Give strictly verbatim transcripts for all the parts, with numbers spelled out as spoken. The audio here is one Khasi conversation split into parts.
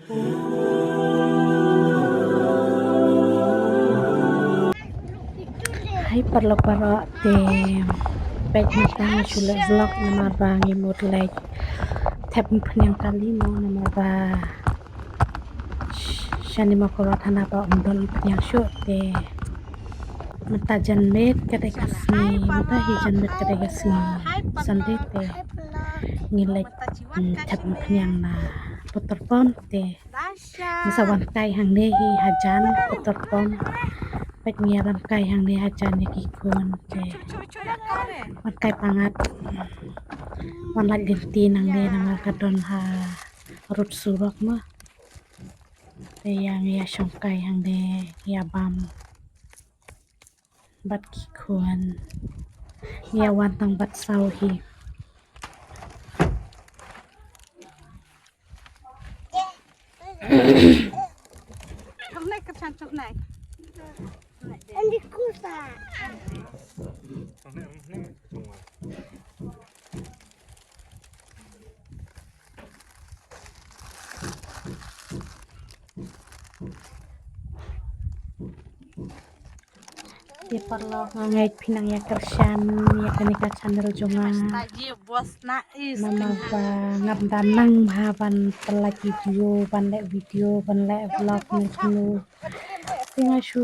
Hai paralok baroh, te peit mynta nga shu leh vlog namar ba ngi mut leit thep umphniang kali mo, namar ba shane Mawkyrwat hana ba ym don umphniang shuh, te mynta janmiet ka dei ka sngi, mynta hi janmiet ka dei ka sngi Sunday, te ngi leit, mm, thep umphniang na Pator Pond, te ngi sa wan kai hangne hi hajan Pator Pond. Peit ngi ïalam kai hangne hajan ïa ki khun, te wan kai pangat, wan lait lynti nangne namar ka don ha rud surok mo. Te ïa ngi ïa shong kai hangne, ïa bam bad ki khun. Ïa wan tang bad saw hi. Te paralok, nga ngeit phi nang ïa kyrshan ïa kane ka channel jong nga. Namar ba ngam da nang bha ban pynlait video, ban leh video, ban leh vlog ne kumno. Te nga shu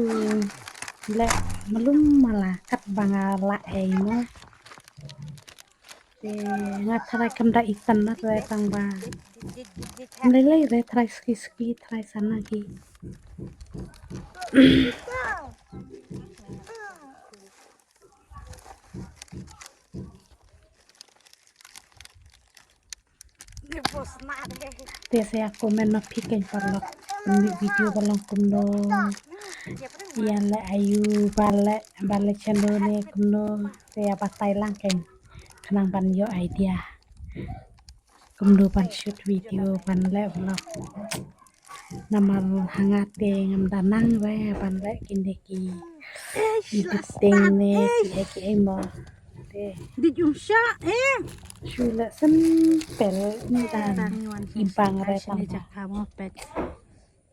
leh malu mala kat ba nga lah ei mo. Te nga tharai kam da itynnad re tang ba. Ym lei lei re, tharai suki suki, tharai sana ki. Te sa ïa comment ma phi keiñ paralok. Ym video ba long kumno. Ïa leh aïu, ba leh, ba leh chano ne kumno. Te ïa batai lang keiñ. Khnang ban ïoh idea kumno ban shoot video, ban leh vlog. Namar ha nga te ngam da nang re ban leh kine ki editing ne kiei kiei mo. Te dei um shah eh. Shu leh simple ni dan. I bang re tang ba.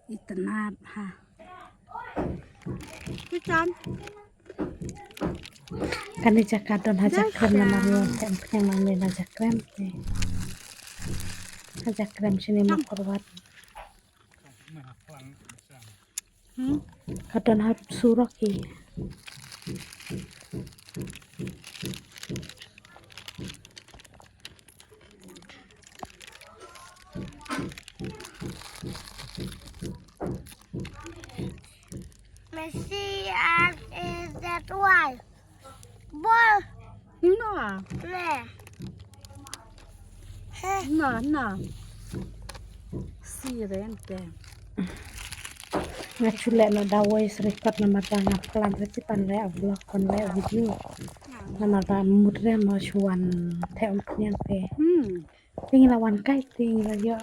Itynnad ha. Kane jaka don ha Jakrem namar ngi wan thep umphniang nangne na Jakrem te. Ha Jakrem shane Mawkyrwat. Hmm? Ka don ha surok hi. Messi and is that why? Ball. No. Ne. No, no. Siren te. Nga shu leh noh da voice record namar ba nga plan re tip ban leh vlog, ban leh video. Namar ba mut re mo shu wan thep umphniang te. Hmm. Te ngi la wan kai te ngi la ïoh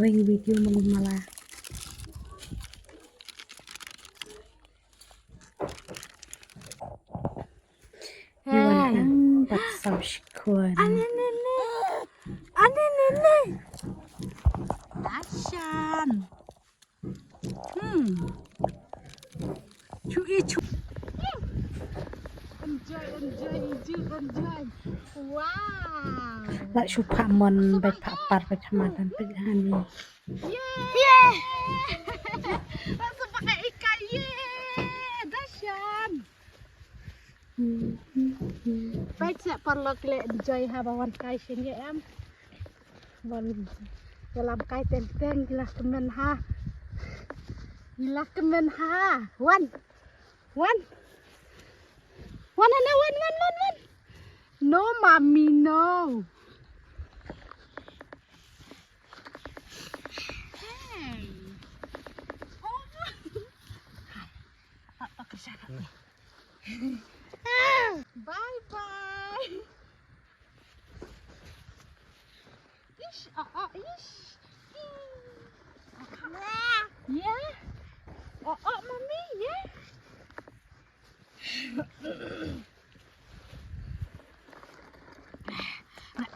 ring video malu mala. Ngi wan tang bad saw shi khun. Ane ne ne. Ane ne ne. Dashan. Hmm. Chu i chu. Enjoy, enjoy, enjoy, enjoy. Wow. La shu phah mon bad phah par bad ha madan bad hani. Yay! Yay! Langsung pakai ikan. Yay! Dashan. Peit seh paralok leh enjoy ha ba wan kai shen ye em. Wan ïalam kai teng teng, ki la kmen ha. Ki la kmen ha. Wan. Wan. Wan, wan, wan, wan, wan, wan. No, mommy, no. Hey. Oh. Hai. Pak, pak, kerja, pak. Bye bye. Ish, oh, oh, ish. Ih. Yeah. Oh, oh, mommy, yeah. Nak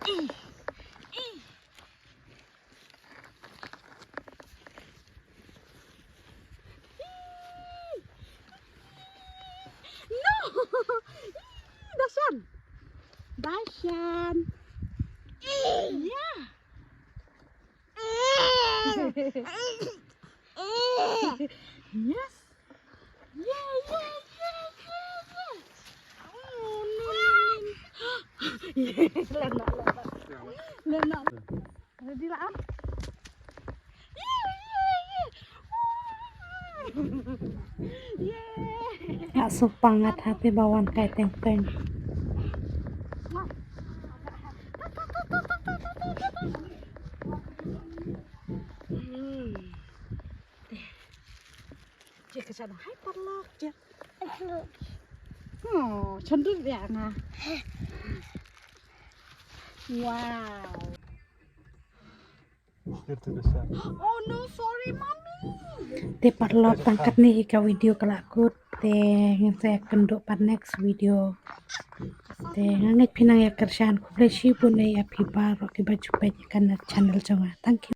Dashan. Dashan. Yeah. Yes. Yeah, yeah, yeah, yeah, yeah. Oh, no, no, no. Yeah, lana, lana. Lana. Ready lah, ah? Yeah, yeah, yeah. Yeah. Nga supangat hati bawan kai teng teng. Hmm. Che ka chana hai parlok che. Oh, chandut ya nga. Wow. Oh no, sorry, mommy. Te parlok, tang katne hi ka video ka la kut, te ngin sa ïakynduh pat next video. Te nga ngeit phi nang ïa kyrshan, khublei shibun ïa phi baroh kiba ju peit ïa kane channel jong nga. Thank you.